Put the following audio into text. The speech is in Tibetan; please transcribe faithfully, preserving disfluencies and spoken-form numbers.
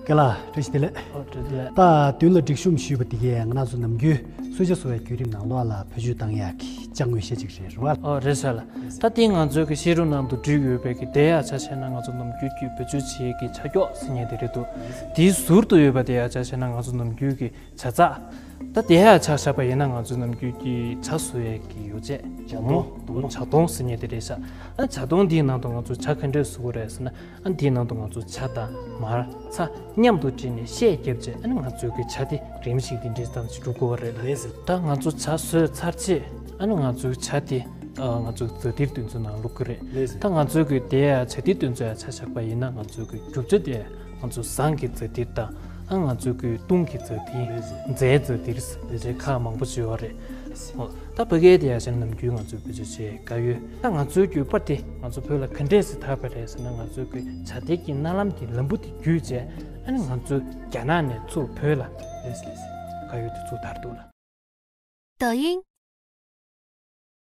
རྒན་ལགས་བཀྲ་ཤིས་བདེ་ལེགས། ཨོ་བཀྲ་ཤིས་བདེ་ལེགས། ད་མདུན་ལ་སྒྲིག་གཤོམ་ཞུས་པ་དེ་གས་ང་རང་ཚོ་ནམ་རྒྱུན་གསོལ་ཇ་བཟོ་བའི་བརྒྱུད་རིམ་ནང་ལོགས་ལ་བེད་སྤྱོད་བཏང་ཡག་གི་ཅ་དངོས་ཤ་གཅིག་རེད་རེད་བ། ཨོ་རེད་ཤག་ལགས། ད་དེ་ང་ཚོའི་གི་བཤད་སྒྲུབ་ནང་དུ་བྲིས་ཡོད་པའི་གི་དེ་ཡག་ཆ་བྱས་ན་ང་ཚོ་ནམ་རྒྱུན་གྱི་བེད་སྤྱོད་བྱེད་ཡས་ཀྱི་ཇ་སྐྱོགས་ཟེར་མཁན་དེ་རེད་འདུག་དེའི་ཟུར་དུ་ཡོད་པ་དེ་ཡག་ཆ་བྱས་ན་ང་ཚོ་ནམ་རྒྱུན་གྱི་ཇ་ཚགས། ད་དེ་ཡག་ཆ་བཞག་པ་ཡིན་ན་ང་ཚོ་ནམ་རྒྱུན་གྱི་ཇ་བཟོ་ཡས་ཀྱི་ཡོ་བྱད། ཇ་དོང་། ཇ་དོང་ཟེར་མཁན་དེ་རེད་ཤག་ཨ་ཇ་དོང་འདིའི་ནང་དུ་ང་ཚོ་ཇ་ག་འདྲས་བཟོ་གི་རེད་ཟེར་ན། ཨ་འདིའི་ནང་དུ་ང་ཚོ་ཇ་དང་མར་ཚྭ་མཉམ་དུ་བསྲེས་ནས་ཤད་བརྒྱབ་རྗེས། ཨ་ནི་ང་ཚོའི་གི་ཇ་དེ་རིམ་བཞིན་དེ་འདྲའི་སྟངས་ཤིག་འགྲོ་གི་ཡོད་རེད་ལགས། ལགས་སོ། ད་ང་ཚོ་ཇ་བཟོས་ཚར་རྗེས་ཨ་ནི་ང་ཚོའི་ཇ་དེ་ཨ་ང་ཚོའི་ཛ་དིར་དེ་ཚོའི་ནང་བླུག་གི་རེད། ལགས་སོ། ད་ང་ཚོའི་གི་དེ་ཡ་ཇ་དིར་དེ་ཚོ་ཡ་ཆ་བཞག་པ་ཡིན་ན་ང་ཚོའི་གི་རྒྱུ་ཆ་དེ་ང་ཚོ་ཟངས་ཀྱི་ཛ་དིར་དང་ཨ་ང་ཚོའི་གི་བཏུང་གི་ཛ་དིར། ལགས་སོ། རྫའི་ཛ་དིར་ཟེར་ཁག་མང་པོ་ཞིག་ཡོད་རེད། ཨོ། ད་ཕ་གིའི་དེ་ཡ་ཆ་ནམ་རྒྱུན་ང་ཚོས་བེད་སྤྱོད་བྱེད་དཀའ་ཡོད། ད་ང་ཚོའི་གི་པར་དེ་ང་ཚོ་བོད་ལ་ག་འདྲས་སེ་དར་བ་རེད་ཟེར་ན། ང་ཚོའི་གི་ཇ་དེ་གི་སྣ་ལམ་གྱི་ལམ་བུ་དེ་བརྒྱུད་རྗེས་ཨ་ནི་ང་ཚོའི་རྒྱ་ནག་ནས་ཚུར་བོད་ལ་དཀའ་ཡོད་དེ་ཚུར་དར་འདུག་ལ། 抖音